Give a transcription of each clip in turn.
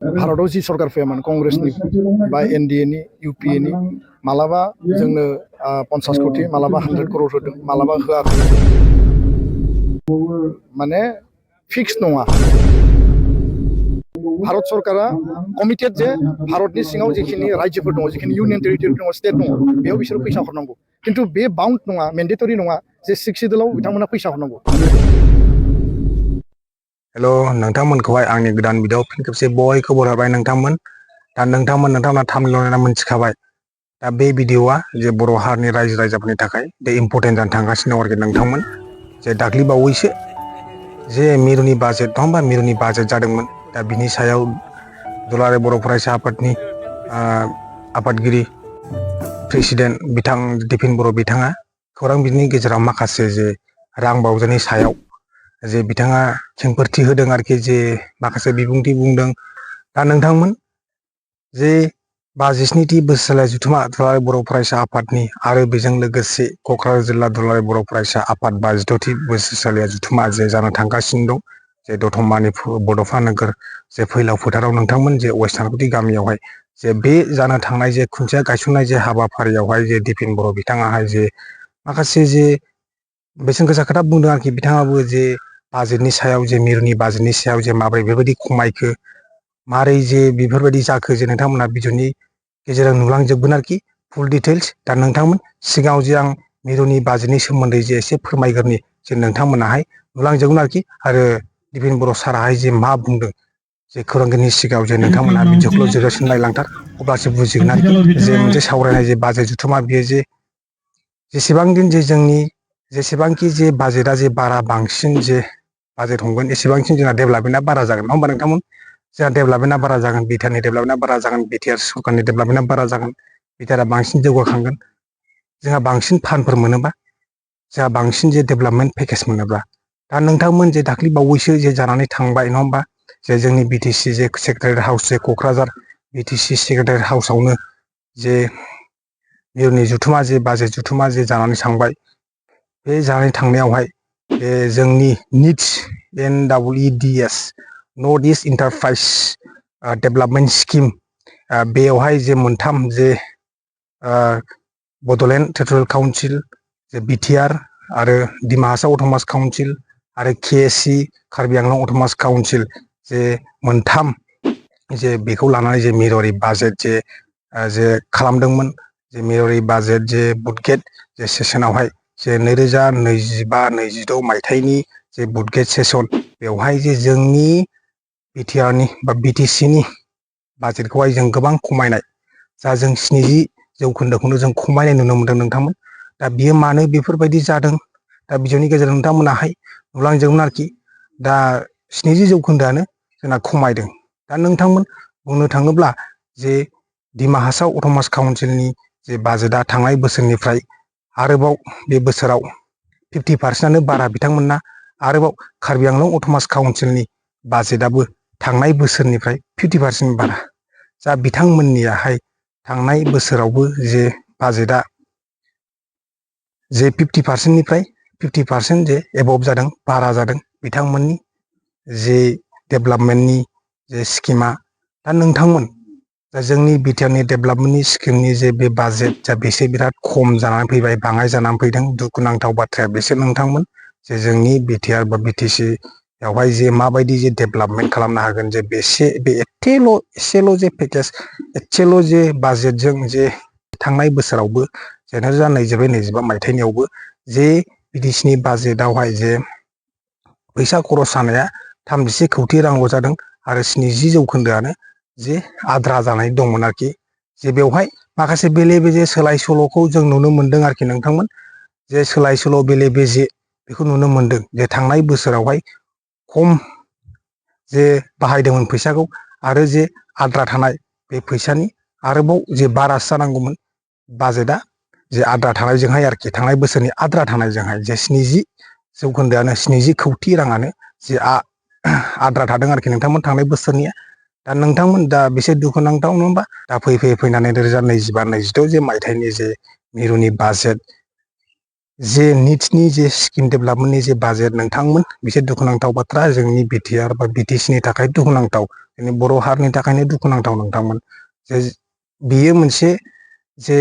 भारताव जि सरकार फैयामोन कंग्रेसनि बा एनडिए नि इउपिए नि मालाबा जोंनो 50 कोटी मालाबा 100 करोड़ होदों मालाबा होआखै माने फिक्स नङा भारत सरकारा कमिटेड जे भारतनि सिङाव जिखिनि रायजोफोर दङ जिखिनि इउनियन टेरिटरि दङ स्टेट दङ बेयाव बिसोर फैसा हरनांगौ किन्तु बे बाउन्ड नङा मेन्डेटरि नङा जे 6 सिडुलाव बिथांमोना फैसा हरनांगौ हेलो नोंथांमोनखौहाय आंनि गोदान भिडिअ फिन खेबसे बयखौबो हरबाय नोंथांमोन दा नोंथांमोना थामब्लेटआव मोनथिखाबाय दा बे भिडिअआ जे बर' हारिनि रायजो राजाफोरनि थाखाय बे इम्पर्टेन्ट जानो थांगासिनो दं आरोखि नोंथांमोन जे दाख्लि बावैसो जे मिरुनि बाजेट नङा होमबा मिरुनि बाजेट जादोंमोन दा बिनि सायाव दुलाराय बर' फरायसा आफादनि आफादगिरि प्रेसिडेन्ट बिथां दिपेन बर' बिथाङा खौरां बिजोंनि गेजेराव माखासे जे रां बावजानि सायाव जे बिथाङा खेंफोरथि होदों आरोखि जे माखासे बिबुंथि बुंदों दा नोंथांमोन जे 57थि बोसोरसालिया जथुम्मा दुलाराय बर' फरायसा आफादनि आरो बेजों लोगोसे क'क्राझार जिल्ला दुलाराय बर' फरायसा आफाद 52थि बोसोरसालिया जथुम्मा जे जानो थांगासिनो दं जे दतमानि बड'फा नोगोर जे फैलाव फोथाराव नोंथांमोन जे वेस्टार्नगुदि गामियावहाय जे बे जानो थांनाय जे खुन्थिया गायसननाय जे हाबाफारियावहाय जे दिपेन बर' बिथाङाहाय जे माखासे जे बेसेन गोसा खोथा बुंदों आरोखि बिथाङाबो जे बाजेटनि सायाव जे मिरुनि बाजेटनि सायाव जे माबोरै बेबायदि खमायखो मारै जे बेफोरबायदि जाखो जे नोंथांमोना भिडिअनि गेजेराव नुलांजोबगोन आरोखि फुल डिटेल्स दा नोंथांमोन सिगाङाव जे आं मिरुनि बाजेटनि सोमोन्दै जे एसे फोरमायग्रोनि जे नोंथांमोनाहाय नुलांजोबगोन आरोखि आरो दिपेन बर' साराहाय जे मा बुंदों जे खौरांगिरिनि सिगाङाव जे नोंथांमोनहा भिडिअखौल' जोबजासिम नायलांथार अब्लासो बुजिगोन आरोखि जे मोनसे सावरायनाय जे बाजेट जथुम्मा बियो जे जेसेबां दिन जे जोंनि जेसेबांखि जे बाजेटआ जे बारा बांसिन जे बाजेट हमगोन एसेबांसिम जोंहा डेभेलपमेन्टआ बारा जागोन नङा होमबा नोंथांमोन जोंहा डेभेलपमेन्टआ बारा जागोन बिटिआरनि डेभेलपमेन्टआ बारा जागोन बिटिआर सरकारनि डेभेलपमेन्टआ बारा जागोन बिटिआरआ बांसिन जौगाखांगोन जोंहा बांसिन फान्डफोर मोनोबा जोंहा बांसिन जे डेभेलपमेन्ट पेकेज मोनोब्ला दा नोंथांमोन जे दाख्लि बावैसो जे जानानै थांबाय नङा होमबा जे जोंनि बिटिसि जे सेक्रेटारियेट हाउस जे क'क्राझार बिटिसि सेक्रेटारियेट हाउसआवनो जे मिरुनि जथुम्मा जे बाजेट जथुम्मा जे जानानै थांबाय बे जानानै थांनायावहाय बे जोंनि needs NEEDS north east enterprise development scheme बेयावहाय जे मोनथाम जे बड'लेण्ड टेरिटरियेल काउन्सिल जे बिटिआर आरो डिमा हासाव अट'नमास काउन्सिल आरो KSC Karbi Anglong autonomous council जे मोनथाम जे बेखौ लानानै जे मिरुआरि बाजेट जे खालामदोंमोन जे मिरुआरि बाजेट जे बुटगेट जे सेसनावहाय जे 2025-26 मायथाइनि जे बुटगेट सेसन बेवहाय जे जोंनि बिटिआरनि बा बिटिसिनि बाजेटखौहाय जों गोबां खमायनाय जा जों 70% जों खमायनाय नुनो मोनदों नोंथांमोन दा बियो मानो बेफोरबायदि जादों दा भिडिअनि गेजेरजों नोंथांमोनाहाय नुलांजोबगोन आरोखि दा 70% जोंना खमायदों दा नोंथांमोन बुंनो थाङोब्ला जे डिमा हासाव अट'नमास काउन्सिलनि जे बाजेटआ थांनाय बोसोरनिफ्राय आरोबाव बे बोसोराव 50%आनो बारा बिथांमोनना आरोबाव कार्बि आंलं अट'नमास काउन्सिलनि बाजेटआबो थांनाय बोसोरनिफ्राय 50% बारा जा बिथांमोननियाहाय थांनाय बोसोरावबो जे बाजेटआ जे 50%निफ्राय 50% जे एबभ जादों बारा जादों बिथांमोननि जे डेभेलपमेन्टनि जे स्किमा दा नोंथांमोन दा जोंनि बिटिआरनि डेभेलपमेन्टनि स्किमनि जे बे बाजेट जा बेसे बिराद खम जानानै फैबाय बाङाय जानानै फैदों दुखुनांथाव बाथ्राया बेसो नोंथांमोन जे जोंनि बिटिआर बा बिटिसि यावहाय जे माबायदि जे डेभेलपमेन्ट खालामनो हागोन जे बेसे बे एसेल' जे पेकेज एसेल' जे बाजेटजों जे थांनाय बोसोरावबो जे 2024-25 मायथाइनियावबो जे बिटिसिनि बाजेटआवहाय जे फैसा खरस जानाया 37 कौटि रांल' जादों आरो 70% जे आद्रा जानाय दंमोन आरोखि जे बेवहाय माखासे बेले बेजे सोलाय सोल'खौ जों नुनो मोनदों आरोखि नोंथांमोन जे सोलाय सोल' बेले बेजे बेखौ नुनो मोनदों जे थांनाय बोसोरावहाय खम जे बाहायदोंमोन फैसाखौ आरो जे आद्रा थानाय बे फैसानि आरोबाव जे बारासो जानांगौमोन बाजेटआ जे आद्रा थानायजोंहाय आरोखि थांनाय बोसोरनि आद्रा थानायजोंहाय जे 70% 70 कौटि राङानो जे आद्रा थादों आरोखि नोंथांमोन थांनाय बोसोरनिया दा नोंथांमोन दा बेसे दुखुनांथाव नङा होमबा दा फैनानै 2025-26 जे मायथाइनि जे मिरुनि बाजेट जे निड्सनि जे स्किम डेभेलपमेन्टनि जे बाजेट नोंथांमोन बिसोर दुखुनांथाव बाथ्रा जोंनि बिटिआर बा बिटिसिनि थाखाय दुखुनांथाव जोंनि बर' हारिनि थाखायनो दुखुनांथाव नोंथांमोन जे बियो मोनसे जे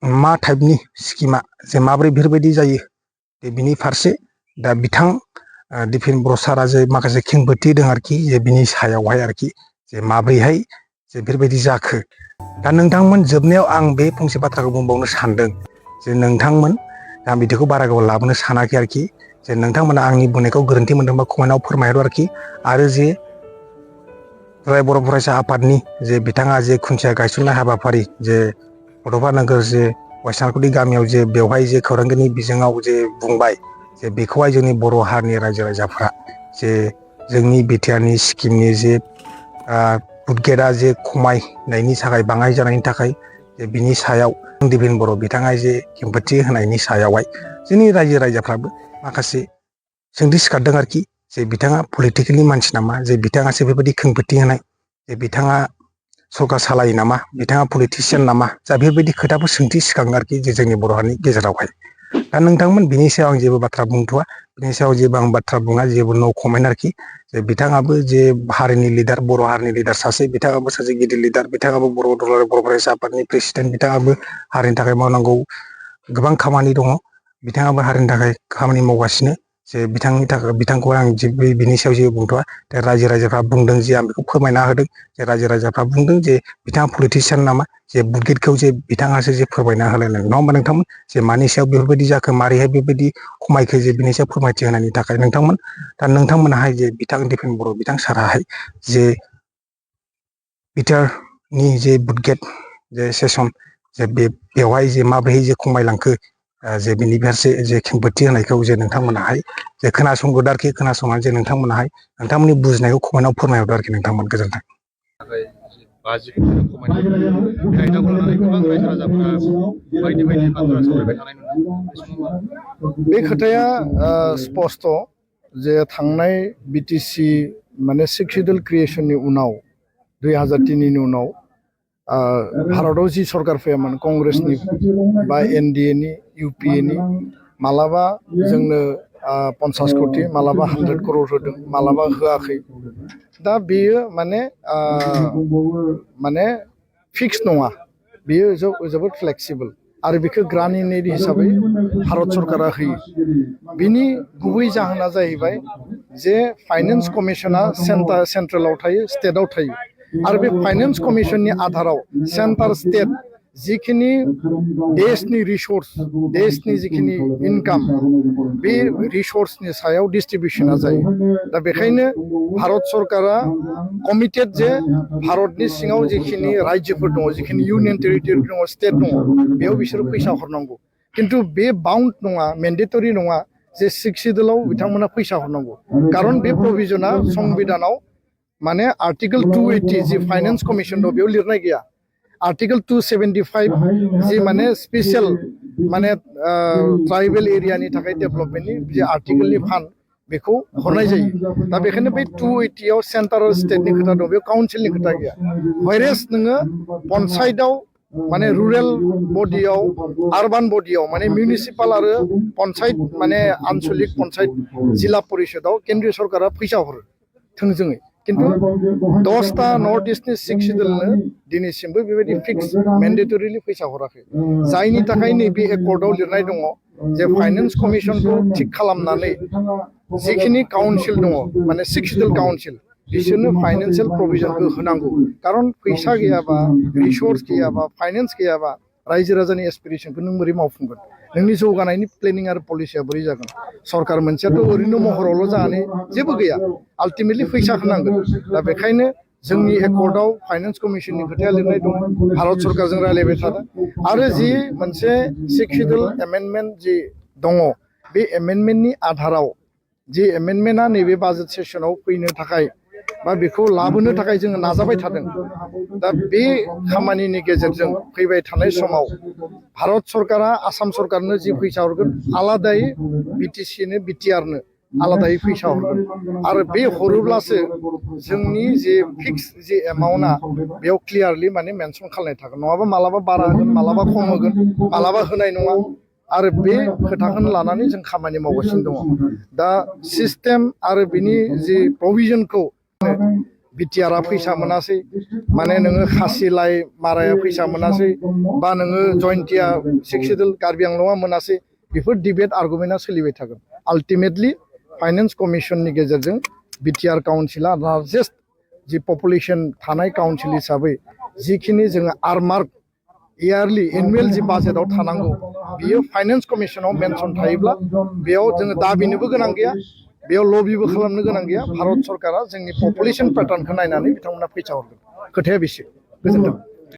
मा टाइपनि स्किमा जे माबोरै बेफोरबायदि जायो बिनि फारसे दा बिथां दिपेन बर' सारा जे माखासे खेंफोरथि होदों आरोखि जे बिनि सायावहाय आरोखि जे माबोरैहाय जे बेफोरबायदि जाखो दा नोंथांमोन जोबनायाव आं बे फंसे बाथ्राखौ बुंबावनो सानदों जे नोंथांमोन दा बिदिखौ बारा गोबाव लाबोनो सानाखै आरोखि जे नोंथांमोना आंनि बुंनायखौ गोरोन्थि मोनदोंबा कमेन्टआव फोरमायहर आरोखि आरो जे बर' फरायसा आफादनि जे बिथाङा जे खुन्थिया गायसननाय हाबाफारि जे बड'फा नोगोर जे वाइसारकुटि गामियाव जे बेवहाय जे खौरांगिरि बिजोङाव जे बुंबाय जे बेखौहाय जोंनि बर' हारिनि रायजो राजाफ्रा जे जोंनि बिटिआरनि स्किमनि जे बुटगेटआ जे खमायनायनि थाखाय बाङाय जानायनि थाखाय जे बिनि सायाव दिपेन बर' बिथाङा जे खेंफोरथि होनायनि सायावहाय जोंनि रायजो राजाफ्राबो माखासे सोंथि सिखारदों आरोखि जे बिथाङा पलिटिकेलनि मानसि नामा जे बिथाङासो बेबायदि खेंफोरथि होनाय जे बिथाङा सरकार सालायो नामा बिथाङा पलिटिसियान नामा जा बेफोरबायदि खोथाफोर सोंथि सिखाङो आरोखि जे जोंनि बर' हारिनि गेजेरावहाय दा नोंथांमोन बिनि सायाव आं जेबो बाथ्रा बुंथ'वा बिनि सायाव जेबो आं बाथ्रा बुङा जेबो नो कमेन्ट आरोखि जे बिथाङाबो जे हारिनि लिडार बर' हारिनि लिडार सासे बिथाङाबो सासे गिदिर लिडार बिथाङाबो बर' दुलाराय बर' फरायसा आफादनि प्रेसिडेन्ट बिथाङाबो हारिनि थाखाय मावनांगौ गोबां खामानि दङ बिथाङाबो हारिनि थाखाय खामानि मावगासिनो जे बिथांनि थाखाय बिथांखौ आं जेबो बिनि सायाव जेबो बुंथ'वा दा रायजो राजाफ्रा बुंदों जे आं बेखौ फोरमायना होदों जे रायजो राजाफ्रा बुंदों जे बिथाङा पलिटिसियान नामा जे बुटगेटखौ जे बिथाङासो जे फोरमायना होलायनाय नङा होमबा नोंथांमोन जे मानि सायाव बेफोरबायदि जाखो मारैहाय बेबायदि खमायखो जे बिनि सायाव फोरमायथि होनायनि थाखाय नोंथांमोन दा नोंथांमोनाहाय जे बिथां दिपेन बर' बिथां साराहाय जे बिटिआरनि जे बुटगेट जे सेसन जे बेवहाय जे माबोरै जे खमायलांखो जे बिनि फारसे जे खेंफोरथि होनायखौ जे नोंथांमोनाहाय जे खोनासंगोन आरोखि खोनासंनानै जे नोंथांमोनाहाय नोंथांमोननि बुजिनायखौ कमेन्टआव फोरमायहरदो आरोखि नोंथांमोन गोजोन्थों थाखाय 50 खमायनाय आयदाखौ लानानै गोबां रायजो राजाफोरा बायदि बायदि बाथ्रा सावरायबाय थानाय नुदों बे खोथाया स्पष्ट जे थांनाय बिटिसि माने सिक्स सिडुल क्रिएसननि उनाव 2003नि उनाव भारताव जि सरकार फैयामोन कंग्रेसनि बा एनडिएनि इउपिएनि मालाबा जोंनो 50 कोटि मालाबा 100 करोड़ होदों मालाबा होआखै दा बेयो माने फिक्स नङा बेयो जोबोद फ्लेक्सिबल आरो बेखौ ग्रान्युलेट हिसाबै भारत सरकारा होयो बिनि गुबै जाहोना जाहैबाय जे फाइनेन्स कमिसना सेन्ट्रेलाव थायो स्टेटआव थायो आरो बे फाइनेन्स कमिसननि आधाराव सेन्टार स्टेट जिखिनि देशनि रिसोर्स देशनि जिखिनि इनकाम बे रिसोर्सनि सायाव डिस्ट्रिबिउसना जायो दा बेखायनो भारत सरकारा कमिटेड जे भारतनि सिङाव जिखिनि रायजोफोर दङ जिखिनि इउनियन टेरिटरि दङ स्टेट दङ बेयाव बिसोरो फैसा हरनांगौ खिन्थु बे बाउन्ड नङा मेन्डेटरि नङा जे सिक्स सिडुलाव बिथांमोना फैसा हरनांगौ खारन बे प्रभिजना संबिधानाव माने आर्टिकल 280 जि फाइनेन्स कमिसन दं बेयाव लिरनाय गैया आर्टिकल 275 जि माने स्पेशल माने ट्राइबेल एरियानि थाखाय डेभेलपमेन्टनि जि आर्टिकलनि फान्ड बेखौ हरनाय जायो दा बेखायनो बे 280 आव सेन्ट्रेल स्टेटनि खोथा दं बेयाव काउन्सिलनि खोथा गैया व्हायरेस नोङो पन्सायतआव माने रुरेल बडियाव आरबान बडियाव माने मिउनिसिपाल आरो पन्सायत माने आन्चलिक पन्सायत जिल्ला परिषदआव केन्द्रीय सरकारा फैसा हरो थोंजोङै खिन्थु 10टा नर्थ इस्टनि सिक्स सिडुलनो दिनैसिमबो बेबायदि फिक्स मेन्डेटरिलि फैसा हराखै जायनि थाखाय नैबे एकर्डआव लिरनाय दङ जे फाइनेन्स कमिसनखौ थिक खालामनानै जिखिनि काउन्सिल दङ माने सिक्स सिडुल काउन्सिल बिसोरनो फाइनेन्सियेल प्रभिजनखौ होनांगौ खारन फैसा गैयाबा रिसोर्स गैयाबा फाइनेन्स गैयाबा रायजो राजानि एसपिरेसनखौ नों बोरै मावफुंगोन नोंनि जौगानायनि प्लेनिं आरो पलिसिया बोरै जागोन सरकार मोनसेयाथ' ओरैनो महरावल' जानानै जेबो गैया आल्टिमेटलि फैसा होनांगोन दा बेखायनो जोंनि एकर्डआव फाइनेन्स कमिसननि खोथाया लिरनाय दं भारत सरकारजों रायलायबाय थादों आरो जि मोनसे सिक्स सिडुल एमेन्डमेन्ट जि दङ बे एमेन्डमेन्टनि आधाराव जि एमेन्डमेन्टआ नैबे बाजेट सेसनाव फैनो थाखाय बा बेखौ लाबोनो थाखाय जोङो नाजाबाय थादों दा बे खामानिनि गेजेरजों फैबाय थानाय समाव भारत सरकारा आसाम सरकारनो जि फैसा हरगोन आलादायै बिटिसिनो बिटिआरनो आलादायै फैसा हरगोन आरो बे हरोब्लासो जोंनि जे फिक्स जे एमाउन्टआ बेयाव क्लियारलि माने मेनसन खालामनाय थागोन नङाबा मालाबा बारा होगोन मालाबा खम होगोन मालाबा होनाय नङा आरो बे खोथाखौनो लानानै जों खामानि मावगासिनो दङ दा सिस्टेम आरो बिनि जि प्रभिजनखौ बिटिआरआ फैसा मोनासै माने नोङो खासिलाय माराया फैसा मोनासै बा नोङो जयन्तिया सिक्स सिडुल कार्बि आंलंआ मोनासै बेफोर डिबेट आर्गुमेन्टआ सोलिबाय थागोन आल्टिमेटलि फाइनेन्स कमिसननि गेजेरजों बिटिआर काउन्सिला लार्जेस्ट जि पपुलेसन थानाय काउन्सिल हिसाबै जिखिनि जोङो आरमार्क इयारलि एनुवेल जि बाजेटआव थानांगौ बियो फाइनेन्स कमिसनाव मेनसन थायोब्ला बेयाव जोङो दाबिनोबो गोनां गैया बेयाव लबिबो खालामनो गोनां गैया भारत सरकारा जोंनि पपुलेसन पेटार्नखौ नायनानै बिथांमोना फैसा हरगोन खोथाया बेसे गोजोन्थों